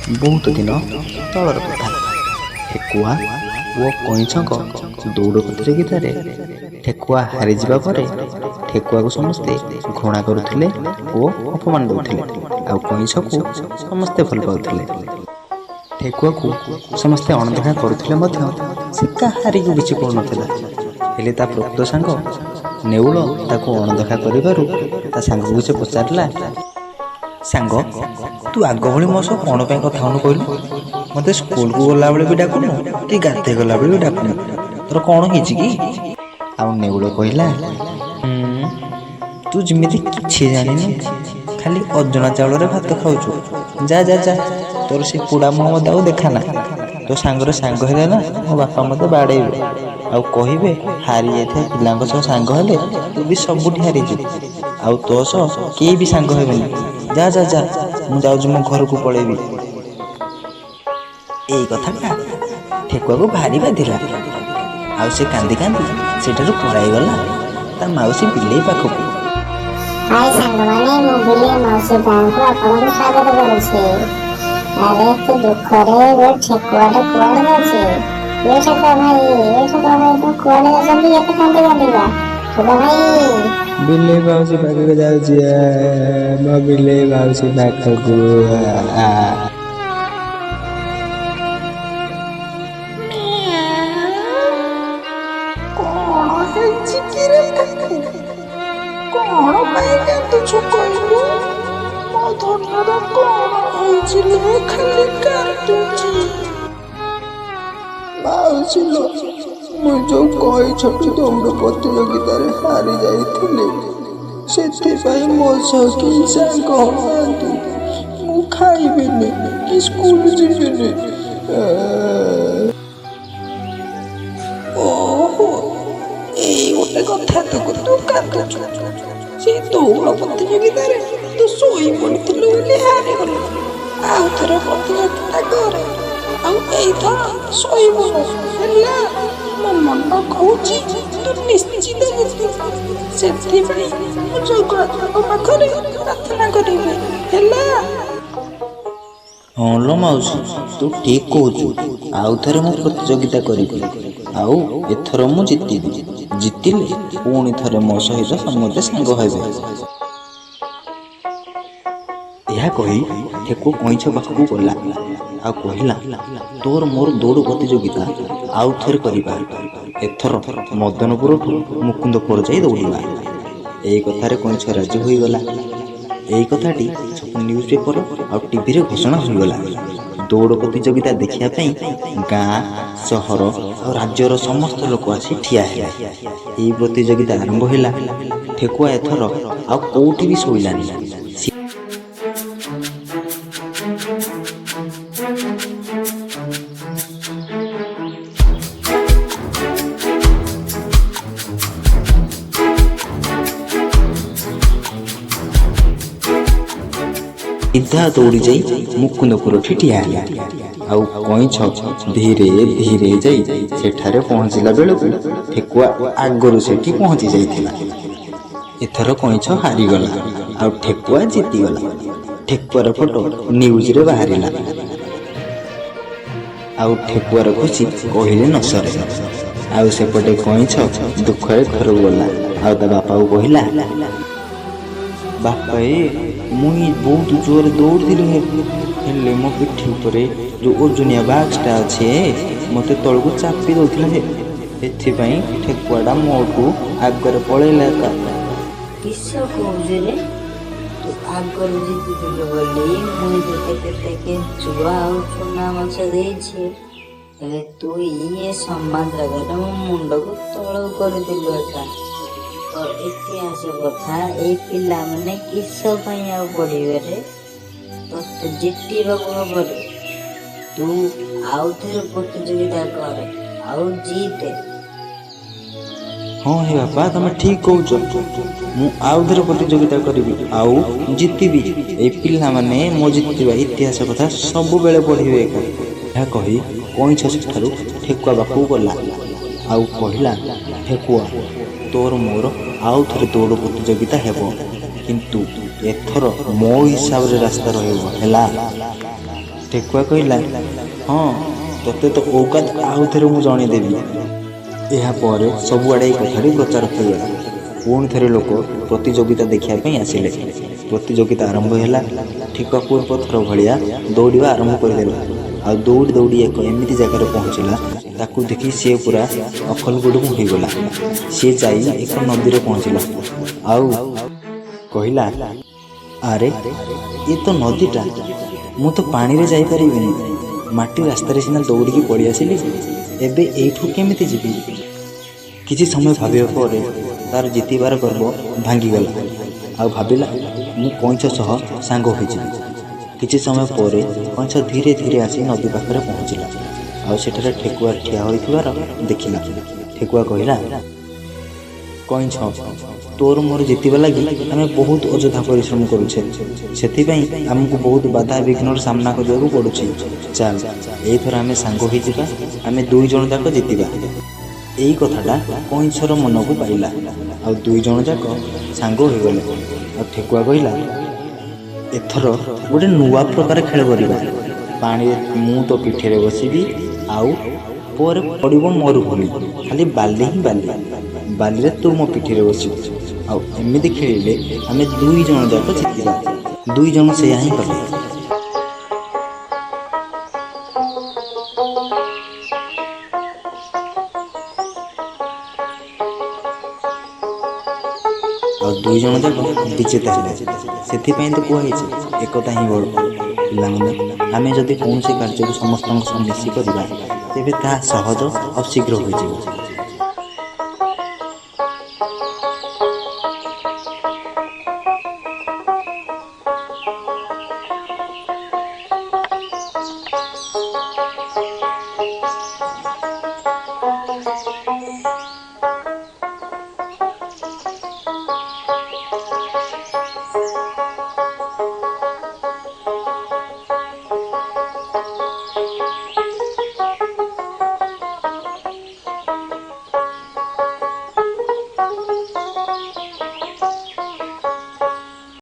ବହୁତ ଦିନ ତଳର କଥା। ଠେକୁଆ ଓ କଇଁଛଙ୍କ ଦୌଡ଼ ପ୍ରତିଯୋଗିତାରେ ଠେକୁଆ ହାରିଯିବା ପରେ ଠେକୁଆକୁ ସମସ୍ତେ ଘୃଣା କରୁଥିଲେ ଓ ଅପମାନ ଦେଉଥିଲେ, ଆଉ କଇଁଛକୁ ସମସ୍ତେ ଭଲ ପାଉଥିଲେ। ଠେକୁଆକୁ ସମସ୍ତେ ଅଣଦେଖା କରୁଥିଲେ ମଧ୍ୟ ସେ କାହାରିକୁ କିଛି କହୁନଥିଲା। ହେଲେ ତା ପ୍ରକୃତ ସାଙ୍ଗ ନେଉଳ ତାକୁ ଅଣଦେଖା କରିବାରୁ ତା ସାଙ୍ଗକୁ ସେ ପଚାରିଲା, ସାଙ୍ଗ, ତୁ ଆଗ ଭଳି ମୋ ସହ କ'ଣ ପାଇଁ କଥା ହଉନୁ କହିଲୁ? ମୋତେ ସ୍କୁଲକୁ ଗଲାବେଳେ ବି ଡାକୁନୁ କି ଗାଧେଇ ଗଲାବେଳେ ବି ଡାକୁନୁ, ତୋର କ'ଣ ହେଇଛି କି? ଆଉ ନେଉଳ କହିଲା, ତୁ ଯେମିତି କିଛି ଜାଣିନୁ, ଖାଲି ଅଜଣା ଚାଉଳରେ ଭାତ ଖାଉଛୁ। ଯା ଯା ଯା, ତୋର ସେ ପୋଡ଼ା ମୁହଁ ମୋତେ ଆଉ ଦେଖାନା। ତୋ ସାଙ୍ଗରେ ସାଙ୍ଗ ହେଲେ ନା ମୋ ବାପା ମୋତେ ବାଡ଼େଇବେ ଆଉ କହିବେ ହାରି ଯାଇଥିବା ପିଲାଙ୍କ ସହ ସାଙ୍ଗ ହେଲେ ତୁ ବି ସବୁଠି ହାରିଯିବୁ, ଆଉ ତୋ ସହ କେହି ବି ସାଙ୍ଗ ହେବେନି। ଯା ଯା ଯା, ମୁଁ ଯାଉଛି ମୋ ଘରକୁ ପଳେଇବି। ଏଇ କଥାଟା ଠେକୁଆକୁ ଭାରି ବାଧିଲା, ଆଉ ସେ କାନ୍ଦି କାନ୍ଦି ସେଠାରୁ ପଳାଇଗଲା ତା ମାଉସୀ ବିଲେଇ ପାଖକୁ। ହାଇ ସାଙ୍ଗମାନେ, ମୁଁ ବିଲେଇ ମାଉସୀ ଗାଁକୁ ଆପଣଙ୍କୁ ସ୍ୱାଗତ କରୁଛି। ଆରେ ଏତେ ଦୁଃଖରେ ଏ ଠେକୁଆଟା କୁଆଡ଼େ ଯାଉଛି? ଏ ଠେକୁଆ ଭାଇ, ଏ ଠେକୁଆ ଭାଇ, ତୁମେ କୁଆଡ଼େ ଯାଉଛନ୍ତି ଏତେ କାନ୍ଦି କାନ୍ଦିକା? ଠେକୁଆ ଭାଇ, ବିଲେଇ ମାଉସୀ ପାଖକୁ ଯାଉଛି, ମୋ ବିଲେଇ ମାଉସୀ ପାଖକୁ। କଣ ହେଇଛି କିରେ ତାକୁ? କଣ ପାଇଁ କାନ୍ଦୁଛୁ କହିଲୁ? ମୋ ଧନର କଣ ହେଇଛି ଲେ ଖାଲି କାନ୍ଦୁଛି? ମାଉସୀ ଲୋ, ମୁଁ ଯୋଉ କଇଁଛଟି ଦୌଡ଼ ପ୍ରତିଯୋଗିତାରେ ହାରି ଯାଇଥିଲି, ସେଥିପାଇଁ ମୋ ସହ କେହି ସାଙ୍ଗ ହଉନାହାନ୍ତି। ମୁଁ ଖାଇବିନି କି ସ୍କୁଲ ଯିବିନି। ଓହୋ, ଏଇ ଗୋଟେ କଥା ତକୁ ତୁ କାନ୍ଦୁଛୁ? ସେଇ ଦୌଡ଼ ପ୍ରତିଯୋଗିତାରେ ତୁ ଶୋଇ ପଡ଼ିଥିଲୁ ବୋଲି ହାରିଗଲୁ। ଆଉ ଥରେ ପ୍ରତିଯୋଗିତା କରେ, ଆଉ ଏଇଥର ଶୋଇବୁନୁ, ହେଲା? ମୋ ମନ କହୁଛି ତୁ ନିଶ୍ଚିତ ଜିତିବୁ। ସେଥିପାଇଁ ମୁଁ ଜଗନ୍ନାଥଙ୍କ ପାଖରେ ପ୍ରାର୍ଥନା କରିବି, ହେଲା? ହଁ ଲୋ ମାଉସୀ, ତୁ ଠିକ୍ କହୁଛୁ। ଆଉ ଥରେ ମୁଁ ପ୍ରତିଯୋଗିତା କରିବି, ଆଉ ଏଥର ମୁଁ ଜିତିବି। ଜିତିଲେ ପୁଣି ଥରେ ମୋ ସହିତ ସମସ୍ତେ ସାଙ୍ଗ ହେବେ। ଏହା କହି ଠେକୁ କଇଁଛ ପାଖକୁ ଗଲା ଆଉ କହିଲା, ତୋର ମୋର ଦୌଡ଼ ପ୍ରତିଯୋଗିତା ଆଉ ଥରେ କରିବା। ଏଥର ମଦନପୁରଠୁ ମୁକୁନ୍ଦପୁର ଯାଇ ଦୌଡ଼ିବା। ଏଇ କଥାରେ କଇଁଛ ରାଜି ହୋଇଗଲା। ଏଇ କଥାଟି ସବୁ ନ୍ୟୁଜ୍ ପେପର ଆଉ ଟିଭିରେ ଘୋଷଣା ହୋଇଗଲା। ଦୌଡ଼ ପ୍ରତିଯୋଗିତା ଦେଖିବା ପାଇଁ ଗାଁ, ସହର ଆଉ ରାଜ୍ୟର ସମସ୍ତ ଲୋକ ଆସି ଠିଆ ହେଲେ। ଏହି ପ୍ରତିଯୋଗିତା ଆରମ୍ଭ ହେଲା। ଠେକୁଆ ଏଥର ଆଉ କୋଉଠି ବି ଶୋଇଲାନି। ସିଧା ଦୌଡ଼ି ଯାଇ ମୁକୁନ୍ଦପୁରଠି ଠିଆ ହେଲା। ଆଉ କଇଁଛ ଧୀରେ ଧୀରେ ଯାଇ ସେଠାରେ ପହଞ୍ଚିଲା ବେଳକୁ ଠେକୁଆ ଆଗରୁ ସେଠି ପହଞ୍ଚି ଯାଇଥିଲା। ଏଥର କଇଁଛ ହାରିଗଲା ଆଉ ଠେକୁଆ ଜିତିଗଲା। ଠେକୁଆର ଫଟୋ ନ୍ୟୁଜରେ ବାହାରିଲା, ଆଉ ଠେକୁଆର ଖୁସି କହିଲେ ନ ସରେ। ଆଉ ସେପଟେ କଇଁଛ ଦୁଃଖରେ ଘରକୁ ଗଲା ଆଉ ତା ବାପାକୁ କହିଲା, ବାପା ଏ, ମୁଇଁ ବହୁତ ଜୋରରେ ଦୌଡ଼ିଥିଲି, ହେଲେ ମୋ ପିଠି ଉପରେ ଯୋଉ ଓଜନିଆ ବାକ୍ସଟା ଅଛି ମୋତେ ତଳକୁ ଚାପି ଦଉଥିଲା ହେ, ଏଥିପାଇଁ ଠେକୁଆଟା ମୋଠୁ ଆଗରେ ପଳେଇଲା ଏକା। କିସ କହୁଛୁ ରେ? ତୁ ଆଗରୁ ଜିତିଥିଲୁ ବୋଲି ମୁଇଁ ତୋତେ କେତେ କେଞ୍ଚୁଆ ଆଉ ଚୁନା ମାଛ ଦେଇଛି, ହେଲେ ତୁ ଇଏ ସମାଜ ଆଗରେ ମୋ ମୁଣ୍ଡକୁ ତଳକୁ କରିଦେଲୁ ଏକା। ତ ଇତିହାସ କଥା ଏଇ ପିଲାମାନେ କିସ ପାଇଁ ଆଉ ପଢ଼ିବେ ରେ? ତୋତେ ଜିତିବାକୁ ହବ ରେ। ତୁ ଆଉ ଥରେ ପ୍ରତିଯୋଗିତା କରେ ଆଉ ଜିତେ। ହଁ ହେ ବାପା, ତମେ ଠିକ୍ କହୁଛ। ମୁଁ ଆଉ ଥରେ ପ୍ରତିଯୋଗିତା କରିବି ଆଉ ଜିତିବି। ଏଇ ପିଲାମାନେ ମୋ ଜିତିବା ଇତିହାସ କଥା ସବୁବେଳେ ପଢ଼ିବେ ଏକା। ଏହା କହି କଇଁଛ ସେଠାରୁ ଠେକୁଆ ପାଖକୁ ଗଲା ଆଉ କହିଲା, ଠେକୁଆ, ତୋର ମୋର ଆଉ ଥରେ ଦୌଡ଼ ପ୍ରତିଯୋଗିତା ହେବ, କିନ୍ତୁ ଏଥର ମୋ ହିସାବରେ ରାସ୍ତା ରହିବ, ହେଲା? ଠେକୁଆ କହିଲା, ହଁ, ତୋତେ ତ ଔକାତ ଆଉ ଥରେ ମୁଁ ଜଣେଇଦେବି। ଏହାପରେ ସବୁଆଡ଼େ ଏହି କଥାଟି ପ୍ରଚାର ହୋଇଗଲା। ପୁଣି ଥରେ ଲୋକ ପ୍ରତିଯୋଗିତା ଦେଖିବା ପାଇଁ ଆସିଲେ। ପ୍ରତିଯୋଗିତା ଆରମ୍ଭ ହେଲା। ଠେକୁଆ ପୂର୍ବ ଥର ଭଳିଆ ଦୌଡ଼ିବା ଆରମ୍ଭ କରିଦେଲା। ଆଉ ଦୌଡ଼ି ଦୌଡ଼ି ଏକ ଏମିତି ଜାଗାରେ ପହଞ୍ଚିଲା, ତାକୁ ଦେଖି ସିଏ ପୁରା ଅକଲଗୁଡ଼ୁମ ହୋଇଗଲା। ସିଏ ଯାଇ ଏକ ନଦୀରେ ପହଞ୍ଚିଲା ଆଉ କହିଲା, ଆରେ ଏ ତ ନଦୀଟା, ମୁଁ ତ ପାଣିରେ ଯାଇପାରିବିନି। ମାଟି ରାସ୍ତାରେ ସିନା ଦୌଡ଼ିକି ପଳେଇ ଆସିଲି, ଏବେ ଏଇଠୁ କେମିତି ଯିବି? କିଛି ସମୟ ଭାବିବା ପରେ ତାର ଜିତିବାର ଗର୍ବ ଭାଙ୍ଗିଗଲା ଆଉ ଭାବିଲା, ମୁଁ କଇଁଛ ସହ ସାଙ୍ଗ ହୋଇଯିବି। କିଛି ସମୟ ପରେ କଇଁଛ ଧୀରେ ଧୀରେ ଆସି ନଦୀ ପାଖରେ ପହଞ୍ଚିଲା ଆଉ ସେଠାରେ ଠେକୁଆ ଠିଆ ହୋଇଥିବାର ଦେଖିଲା। ଠେକୁଆ କହିଲା, କଇଁଛ, ତୋର ମୋର ଜିତିବା ଲାଗି ଆମେ ବହୁତ ଅଯଥା ପରିଶ୍ରମ କରୁଛେ। ସେଥିପାଇଁ ଆମକୁ ବହୁତ ବାଧାବିଘ୍ନର ସାମ୍ନା କରିବାକୁ ପଡ଼ୁଛି। ଚାଲ, ଏଇଥର ଆମେ ସାଙ୍ଗ ହୋଇଯିବା, ଆମେ ଦୁଇ ଜଣ ଯାକ ଜିତିବା। ଏଇ କଥାଟା କଇଁଛର ମନକୁ ପାଇଲା ଆଉ ଦୁଇ ଜଣ ଯାକ ସାଙ୍ଗ ହୋଇଗଲେ। ଆଉ ଠେକୁଆ କହିଲା, ଏଥର ଗୋଟେ ନୂଆ ପ୍ରକାର ଖେଳ କରିବା। ପାଣିରେ ମୁଁ ତୋ ପିଠିରେ ବସିବି ଆଉ ପରେ ପଡ଼ିବ ମରୁଭୂମି, ଖାଲି ବାଲି ହିଁ ବାଲି। ବାଲିରେ ତୁ ମୋ ପିଠିରେ ବସିବୁ ଆଉ ଏମିତି ଖେଳିଲେ ଆମେ ଦୁଇ ଜଣ ଯାକ ଜିତିବା। ଦୁଇ ଜଣ ସେଇଆ ହିଁ କଲେ। ଆଉ ଦୁଇ ଜଣ ଯାକ ବିଜେତା ହେଲେ। ସେଥିପାଇଁ ତ କୁହାହେଇଛି, ଏକତା ହିଁ ବଳ। ପିଲାମାନେ, ଆମେ ଯଦି କୌଣସି କାର୍ଯ୍ୟକୁ ସମସ୍ତଙ୍କ ସହ ମିଶି କରିବା, ତେବେ ତାହା ସହଜ ଆଉ ଶୀଘ୍ର ହୋଇଯିବ।